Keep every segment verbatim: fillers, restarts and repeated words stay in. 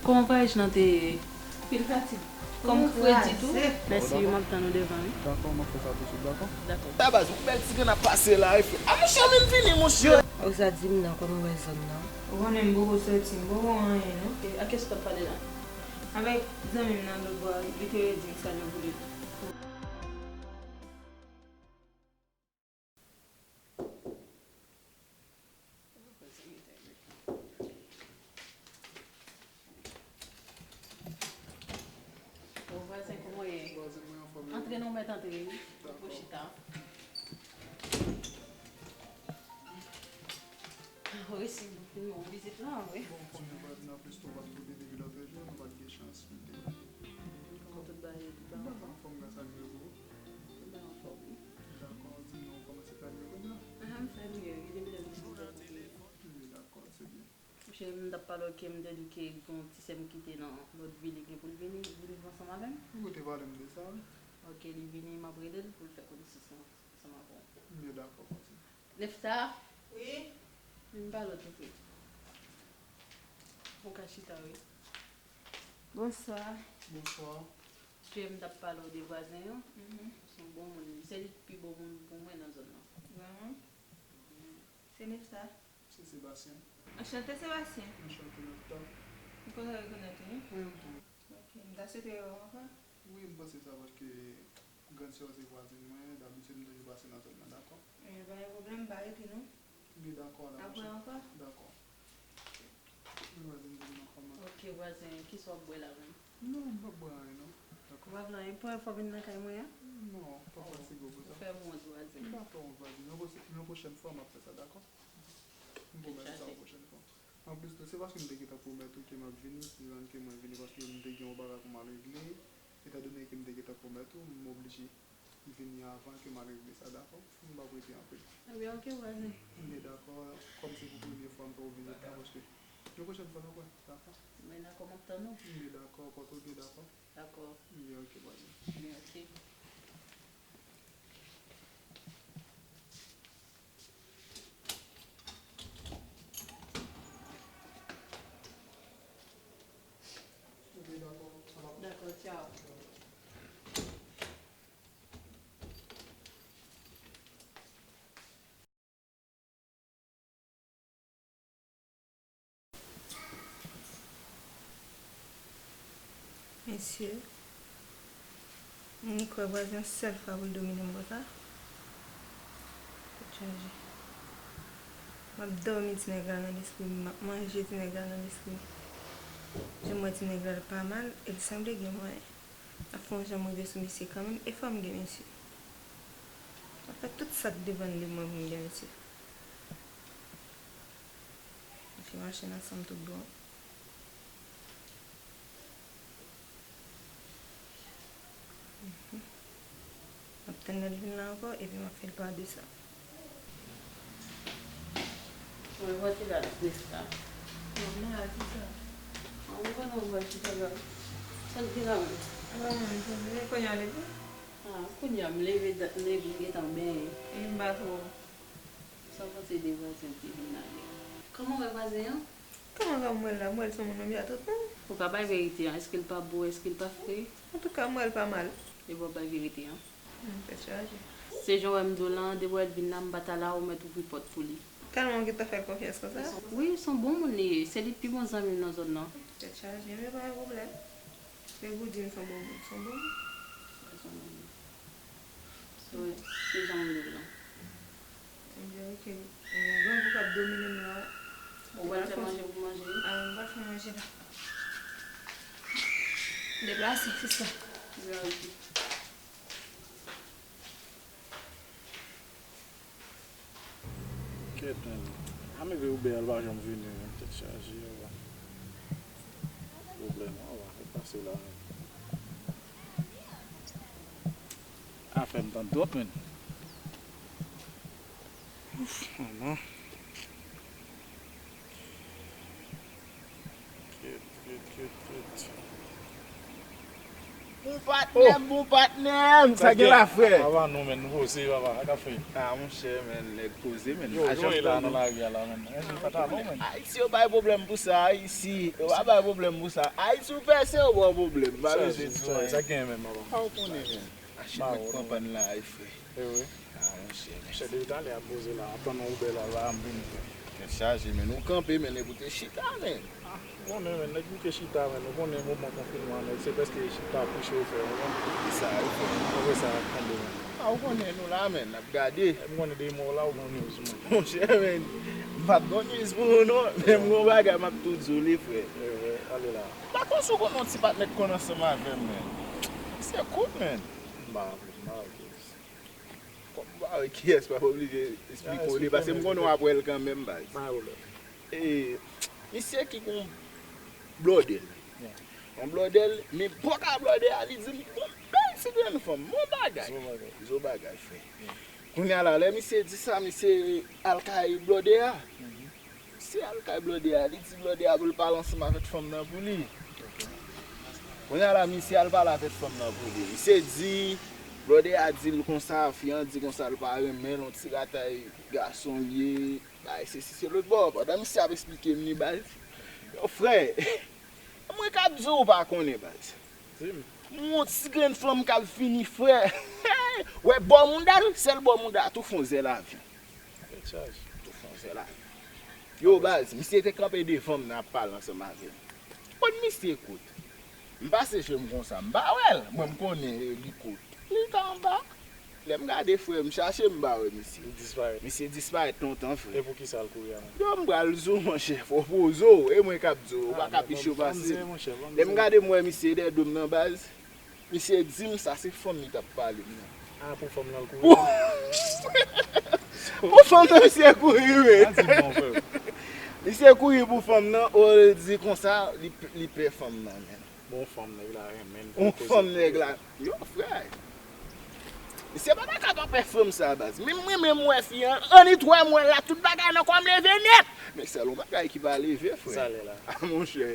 Kòman vwayaj lan te ye? Pil fatig. Kòm kredi tou. Mèsi wi, m ap tann ou devan wi. Dakò, m ap fè sa tousuit, dakò? Dakò. Tabaz, yon bèl ti grenn ap pase la wi frè. A monchè, vin vini monchè. Ou sa di m nan, kòman w wè zòn nan? Ou konnen m poko sòti, m poko anyen non. E, a kiyès w t ap pale la? Avèk zanmi m nan lòt bò a, li te di m sa l ap boule. Bon, vwazen, kòman w ye? Vwazen, mwen anfòm, e ou? Antre non, mèt antre wi. Dakò. Pou chita. Wi, si nou fin bon vizit la, wi. Bon, konnen vwazen an plis tou, w ap koute depi lòtrejou, nou pa t gen chans, m te. Kòman tout bagay ye? Tout bagay anfòm, gras a Dye, e ou? Tout bagay anfòm, wi. Dakò, di m non, ou kòmanse fè lye kounye a? Aha, m fè lye, wi, depi lè m vin. Wi, dakò, se byen. Monchè, m t ap pale w ke m te di w ke gen yon ti sè m ki te nan lòt vil, li gen pou l vini, vin viv ansanm avè m. Wi, ou te pale m de sa, wi. Ok, li vini, m ap rele l pou l fè konesans ansanm avè w. M byen dakò, vwazen. Nefta? Wi? Vin pale w tou prè. Ou ka chita, wi. Bonswa. Bonswa. Monchè, m t ap pale w de vwazen an. Mhm. Se yon bon moun li. Se li ki pi bon moun pou mwen nan zòn nan. Vrèman? Se Nefta? Se Sebastien. Anchante, Sebastien. Anchante, Nefta. M kontan rekonèt ou, wi. Wi, m tou. Ok, m ta swete wè w ankò. Wi, m panse sa paske grann sè w se vwazen mwen, dabitid m toujou pase nan zòn nan, dakò? Eh, pa gen pwoblèm, m pa rete non. M byen dakò la, monchè. N ap wè ankò. Dakò. Wi, vwazen, di m non, kòman? Ok, vwazen, kisa w ap bwè la menm? Non, m p ap bwè anyen non. Dakò. W ap bwè anyen? Premye fwa w vin nan kay mwen an? Non, pa fatige w pou sa. Ou fè m wont, vwazen. M pa fè w wont, vwazen. Yon pwoche-, yon pwochèn fwa, m ap fè sa, dakò? M pwomèt ou sa yon pwochèn fwa. Anplis tou, se paske m te gentan pwomèt ou ke m ap vini, m te rann ke mwen vini paske m te gen yon bagay pou m al regle. Etandone ke m te gentan pwomèt ou, m oblije vini avan ke m al regle sa, dakò? M p ap rete anpil. Ebyen, ok, vwazen. M byen dakò, kòm se pou premye fwa m fè w vini tan, paske yon pwochèn fwa n ap wè, dakò? M byen dakò, m ap tann ou. M byen dakò, pòte w byen, dakò? Dakò. M byen, ok, vwazen. M byen, ok. Dakò, tchaw. Mesye, m kwè vwazen yon sèl fwa pou l domine m konsa. Tèt chaje. M ap dòmi ti nèg la nan lespri m, m ap manje ti nèg la nan lespri m. Jan m wè ti nèg la, l pa mal, e l sanble gen mwayen. M ap fè yon jan m rive sou misye kanmenm, e fò m gen misye. M ap fè tout sa k depann de mwen pou m gen misye. Misye mache nan san m tout bon. Mhm. M ap tann lè l vin la ankò, epi m ap fè l pa de sa. Mwen, mwen te la, Nefta. Mwen la, ki sa? Mwen, mwen, mwen, ki sa la? Sa k gen la menm? Mwen, mwen, mwen, kounye a leve. Ah, kounye a m leve, dat m leve, m gentan benyen. E m pa twò. Sa w panse de vwazen ki vin la gen? Kòman w wè vwazen an? Kòman, kòman m wè l la? M wè l se yon moun m ap tout moun. Ou ka bay verite an. Èske l pa bo? Èske l pa fre? Antouka, m wè l pa mal. E bon, bay verite an. Hmm, tèt chaje. Se jan w wè m di w lan, depi w wè l vin la, m pa t al la, ou mèt ouvri pòt pou li. Tèlman w gentan fè l konfyans konsa? Wi, se yon bon moun li ye. Se li pi bon zanmi m nan zòn nan. Tèt chaje, men pa gen pwoblèm. Depi w di m se yon bon moun, se yon bon moun. Wi, se yon bon moun. Se, se jan m di w lan. Ebyen, ok. Yon grangou k ap domine m la. Ou pral fè manje pou manje? Ah, m pral fè manje la. Deplase, sista. Wi, ok. Kèt, men. Ann leve Uber a, l pa janm vini, men. Tèt chaje, yo. Pwoblèm, yo, yo pase la, men. Afè m tann twòp, men. Ouf, manman. Kèt, kèt, kèt, kèt. Bon patnè m, bon patnè m. Sa gen la, frè? Papa, non, men, nou poze, papa. Sa k ap fè? Ah, monchè, men, nèg poze, men. Yo, yo, e la nan lari a la, men. Anjil, pantalon, men. Ayiti yo bay pwoblèm pou sa, Ayiti. Yo pa bay pwoblèm pou sa. Ayiti, ou pèse, yo ba w pwoblèm. Pa bezwen di anyen. Sa gen, men, papa. Ah, ou konnen, men. Machin mwen k pran pàn la, wi, frè. E wi. Ah, monchè, monchè, depi talè ap poze la, ap tann yon Uber la, la, m vini, frè. Tèt chaje, men nou kanpe, men nèg ou te chita, men. Ah, ou konnen, men, nèg bouke chita, men, ou konnen moman konfinman, nèg, se prèske chita pou chofè, ou konprann? Se sa, wi, frè. Apre sa, ap tonbe, men. Ah, ou konnen nou la, men, n ap gade. M konnen demen w la, ou gon news, men. Monchè, men, m p ap gon news pou ou, non, men m gon bagay, m ap tou di w li, frè. E wi, ale la. M pa konn si w konnen yon ti patnè k konn ansanm avè m, men. Se kout, men. M pa rapele, m pa rapele. Kòm m pa wè kiyès, m ap oblije esplike w li, paske m konnen w ap wè l kanmenm, baz. Pa gen pwoblèm. E, misye ki gon blòdè l. Yon blòdè l, men bòka blòdè a, li di m, gon bèl ti grenn fanm, bon bagay. Zo bagay. Zo bagay, frè. Kounye a la, lè misye di sa, misye al kay blòdè a. Misye al kay blòdè a, li di blòdè a pou l pale ansanm avèk fanm nan pou li. Kounye a la, misye al pale avèk fanm nan pou li. Misye di, blòdè a di l konsa, fi an di konsa l pa renmen l, yon ti ratay gason l ye, bagay sesi se lòt bò. Pandan misye ap esplike m li, baz, yo, frè, mwen k ap di w, ou pa konnen, baz. Di m. M wè yon ti grenn fanm k ap vini, frè. Wè bò mouda l, sèl bò mouda a tou fè yon zèl avyon. Tèt chaje. Tou fè yon zèl avyon. Yo, baz, misye te kanpe devan m nan ap pale ansanm avè m. Kot misye kout? M pase je m konsa, m pa wè l. Mwen, m konnen li kout. Li t anba. Lè m gade, frè, m chache, m pa wè misye. Li disparèt. Misye disparèt lontan, frè. E poukisa l kouri a menm? Yo, m pral di w, monchè, fò w poze w. E mwen k ap di w, ou pa ka pi cho pase m. Lè m gade, m wè misye dèyè do m nan, baz. Misye di m sa se fanm li t ap pale m nan. Ah, pou fanm nan l kouri. Pou, pou fanm nan, misye kouri, wi. Pa di m non, frè. Misye kouri pou fanm nan, o, li di konsa, li, li pè fanm nan, men. Bon, fanm nèg la renmen l. Bon, fanm nèg la. Yo, frè. Misye pa ta ka pa pè fanm sa, baz. Menm mwen, menm wè fi an, annik wè m wè l la, tout bagay nan kò m leve nèt. Men sèl yon bagay ki pa leve, frè. Sa lè la. Ah, monchè.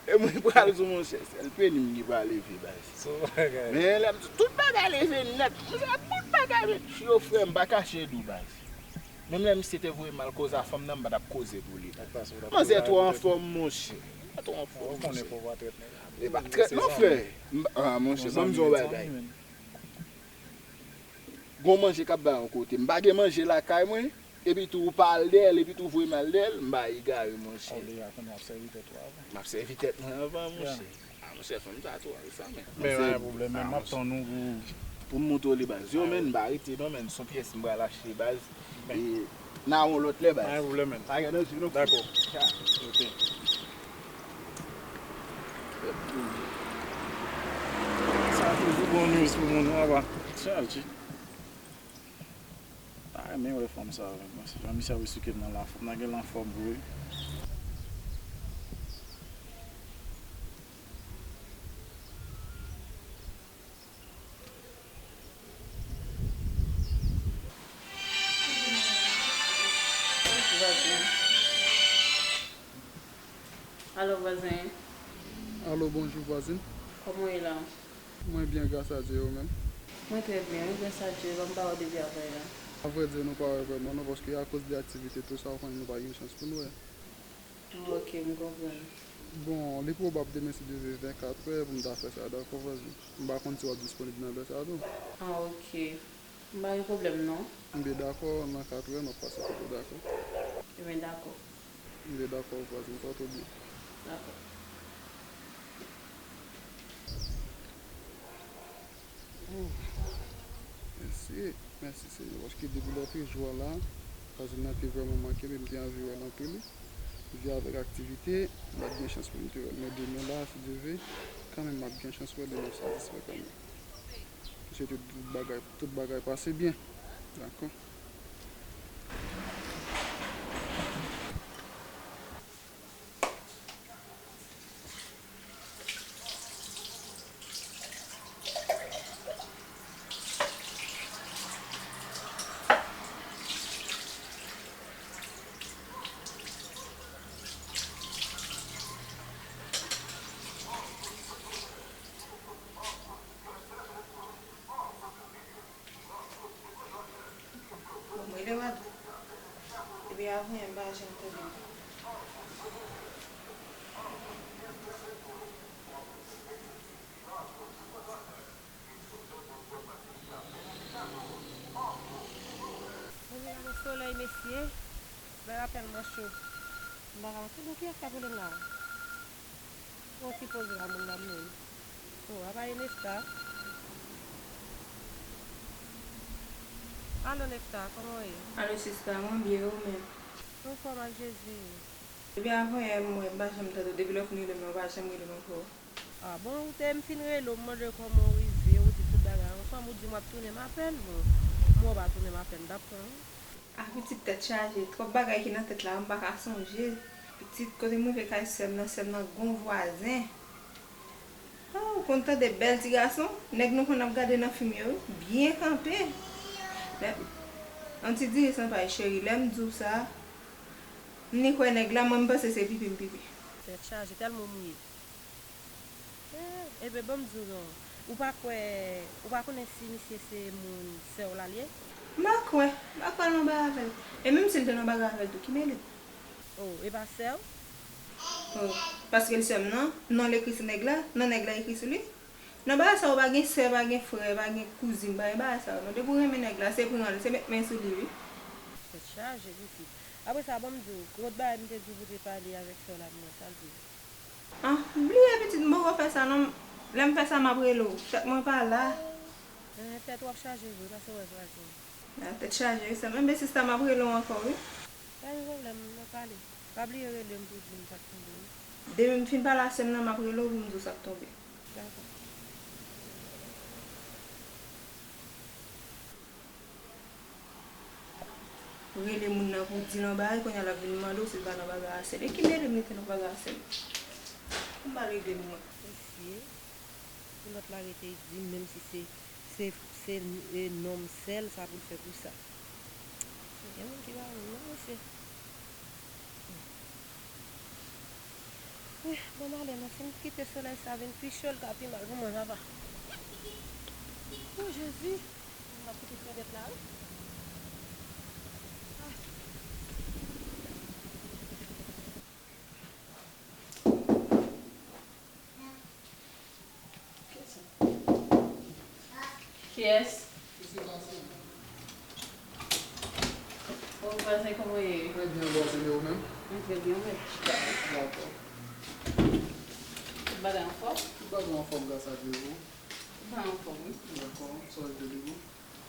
E mwen pral di w, monchè, sèl peni m ki pa leve, baz. Sou bagay. Men lè m di tout bagay leve nèt. Monchè, tout bagay, men, yo, frè, m pa kache di w, baz. Menm lè misye te voye m al koze a fanm nan, m pa t ap koze pou li, baz. Manzè twò anfòm, monchè. Manzè twò anfòm, monchè. Ou konnen fò w pa trèt nèg la. E pa trèt non, frè. M pa, ah, monchè, ban m di w yon bagay. Gon manje k ap bay yon kote. M pa gen manje lakay mwen, epi tou ou pa al dèyè l, epi tou ou voye m al dèyè l, m pa egare, monchè. Ou deja konnen w ap sèvi tèt ou avan. M ap sèvi tèt mwen avan, monchè. Ah, monchè, fanm sa twò sa, men. Men pa gen pwoblèm, men m ap tann ou pou, pou m montre w li, baz. Yo, men, m pa rete non, men, s on pyès m pral achte, baz. E n a wè yon lòt lè, baz. Pa gen pwoblèm, men. Pa gen danje, non. Dakò. Ok. Sa toujou bon news pou moun, apa. Chaje. Pa renmen wè fanm sa, men. Jan misye ap esplike m nan la, fanm nan gen l anfòm vre. Alo, vwazen. Alo, bonjou, vwazin. Kòman w ye la? Mwen byen, gras a Dye, ou menm? Mwen trè byen, wi, gras a Dye. Ban m pa wè w depi avanyè la. Avrèdi, nou pa wè vrèman, non, paske akoz de aktivite, tou sa, ou konnen nou pa gen chans pou n wè. Ah, ok, m konprann. Bon, li pwobab demen, si Dye vle, vennkatrè pou m ta fè sa, dakò, vwazin? M pa konn si w ap disponib nan lè sa a tou. Ah, ok. M pa gen pwoblèm, non. Enben, dakò, nan katrè, m ap pase kote w, dakò? Enben, dakò. Enben, dakò, vwazin, pòte w byen. Dakò. Oh, mèsi, mèsi Senyè, paske depi lè te jou a la, vwazin nan te vrèman manke m, e m te anvi wè l anpil, wi. Vin avèk aktivite, m pa t gen chans pou m te wè l. Men demen la, si Dye vle, kanmenm m ap gen chans wè l e m ap satisfè kanmenm. M swete tout bagay, tout bagay pase byen. Dakò. Mwen gade solèy, mesye. Bagay la tèlman cho. M pa ka antre. Bon, kiyès k ap rele m la? Yon ti poze la, moun nan mouri. Oh, apa e Nefta? Alo, Nefta, kòman w ye? Alo, sista, mwen byen, ou menm? Anfòm ak Jezi. Depi avanyè m wè, m pa janm tande w. Depi lè w fin rele m nan, ou pa janm rele m ankò. Ah bon, ou te, m fin rele w, m mande w kòman w rive, ou di tout bagay anfòm, ou di m w ap tounen m apèl, bon, m wè w pa tounen m apèl, m t ap pran wi. Ah, pitit tèt chaje, twòp bagay ki nan tèt la, m pa ka sonje. Pitit, kote m rive kay sè m nan, sè m nan gon vwazen. Ah, ou konn tande bèl ti gason, nèg nou konn ap gade nan fim yo, wi, byen kanpe. Lè, yon ti diri san pay, cheri, lè m di w sa, m ni kwè nèg la, mwen m panse se pipi m pipi. Tèt chaje, tèlman w mouye. Eh, ebyen, ban m di w non. Ou pa kwè, ou pa konnen si misye se moun sè w la l ye? M pa kwè, m pa kwè l nan bagay avè l. E menm si l te nan bagay avè l tou, ki mele m? Oh, e pa sè w? Oh, paske l sè m nan, non l ekri sou nèg la, non nèg la ekri sou li. Nan bagay sa yo, pa gen sè, pa gen frè, pa gen kouzin, pa gen bagay sa yo non. Depi w renmen nèg la, se pran l, se met men sou li wi. Tèt chaje, pitit. Apre sa, ban m di w, lòt bagay m te di w pou w te pale avèk sè w la pou mwen, sa l di w? Ah, bliye pitit, m poko fè sa non. Lè m fè sa, m ap rele w. Tèt mwen pa la. Eh, tèt w ap chaje vre, pase wè vwazen. Ah, tèt chaje wi sè m. Enben sista, m ap rele w ankò wi. Pa gen pwoblèm, n ap pale. Pa bliye rele m pou w di m sa k tonbe wi. Depi m fin pale ak sè m nan, m ap rele w pou m di w sa k tonbe. Dakò. Rele moun nan pou w di l yon bagay, kounye a l ap vin mande w si l pa nan bagay a sè l. E ki mele m li te nan bagay a sè l? Pou m pa regle l mwen. Mesye, pou lòt la rete di m, menm si se, se, se, e, nonm sè l, sa pou l fè pou sa. Gen moun ki pa renmen non, mesye. Eh, bon, m ale non. Si m kite solèy sa vin pi cho, l ka pi mal pou mwen, papa. O Jezi, m ap kite fenèt la, wi. Ah. Kiyès? Kiyès? Se vwazen. O, vwazen, kòman w ye? Trè byen, vwazen, e ou menm? Mwen trè byen, ou menm? Dakò. Tout bagay anfòm? Tout bagay anfòm, gras a Dye, e ou? Tout bagay anfòm, wi. Dakò, sa w ap di, ou?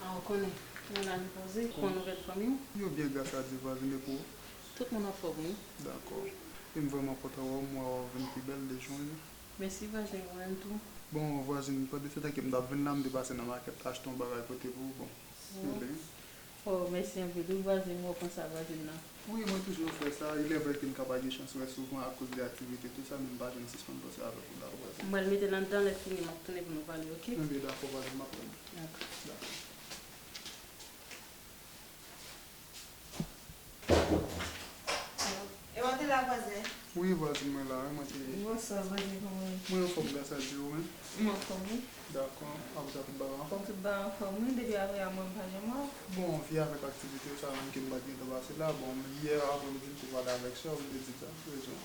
A, ou konnen, mwen la, m poze. Kòman nouvèl fanmi w? Yo byen, gras a Dye, vwazen, e pou ou? Tout moun anfòm, wi. Dakò. E m vrèman kontan wè w, m wè w vin pi bèl de jou an jou. Mèsi vwazen, ou menm tou. Bon, vwazin, pandan se tan ke m t ap vin la, m te pase nan makèt achte yon bagay pote pou ou, bon. Mele. Oh, mèsi anpil wi vwazin, mwen konsa vwazin nan. Wi, mwen toujou fè sa. Il est vrai ke m ka pa gen chans wè souvan akoz de aktivite tou sa, men m pa janm sispann panse avèk ou la, vwazin. M pral mete l anndan, lè fini m ap tounen pou nou pale, oke? Enben, dakò, vwazin, m ap tann ou. Dakò. Dakò. E w te la, vwazen? Wi, vwazin, mwen la, wi, mwen te. Bonswa, vwazen, kòman w ye? Mwen anfòm, gras a Dye, ou menm? Mwen anfòm, wi. Dakò. Apre sa, tout bagay anfòm? Tout bagay anfòm, wi. Depi apre a, mwen pa janm wè w. Bon, vi avèk aktivite yo, sa menm ke m pa t gentan pase la. Bon, yè aprèmidi, m te pale avèk sè w, m te di l sa, rezon.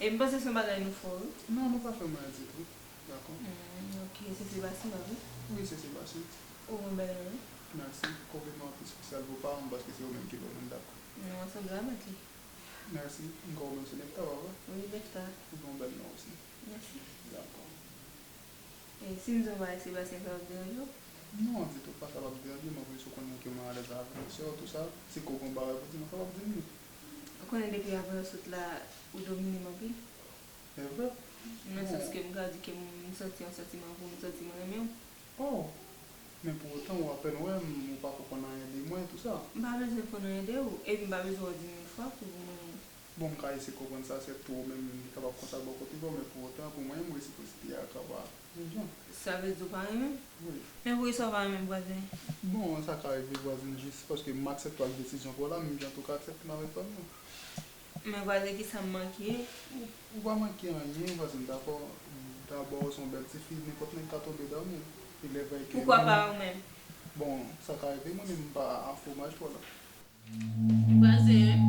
E m panse se yon bagay nou fè w, wi. Non, nou pa fè m anyen ditou. Dakò. Hmm, ok, se Sebastien, pa vre? Wi, se Sebastien. Ou gen bèl non, wi. Mèsi. Konpliman pi espesyal pou paran m, paske se yo menm ki ban mwen l, dakò. Non, sanble a mèt li. Mèsi. M kwè ou menm se Nefta, pa vre? Wi, Nefta. Ou gen yon bèl non osi. Mèsi. Dakò. E si m di w m pa wè Sebastien, sa p ap deranje w? Non, ditou, pa sa p ap deranje m, anplis ou konnen ke mwen alèz avèk sè w, tou sa. Si ke w gen yon bagay pou di m, ou kapab di m li. Ou konnen depi avan w sot la, ou domine m anpil. E vre? Nan sans ke m ka di ke m santi yon santiman pou ou, m santi m renmen w. Oh! Men pou otan, ou apèn wè m, ou pako konn anyen de mwen, tou sa. M pa bezwen konn anyen de ou, epi m pa bezwen w di m yon fwa tou pou mwen. Bon, m ka eseye konprann sa, sètou ou menm li kapab konsa bò kote pa w, men pou otan, pou mwen, m resiprosite a kapab yon jan. Sa vle di ou pa renmen m? Wi. Men poukisa w pa renmen m, vwazen? Bon, sa ka rive, vwazin, jis paske m aksepte w ak desizyon pa w la, menm jan tou ka aksepte m avèk fanmi w. Men vwazen, kisa m manke? Ou, ou pa manke anyen, vwazen, dakò? Dabò, ou se yon bèl tifi, nenpòt nèg ka tonbe damou. Il est vrai que... Poukwa pa ou menm? Bon, sa ka rive, mwen menm m pa an fomaj twò la. Vwazen,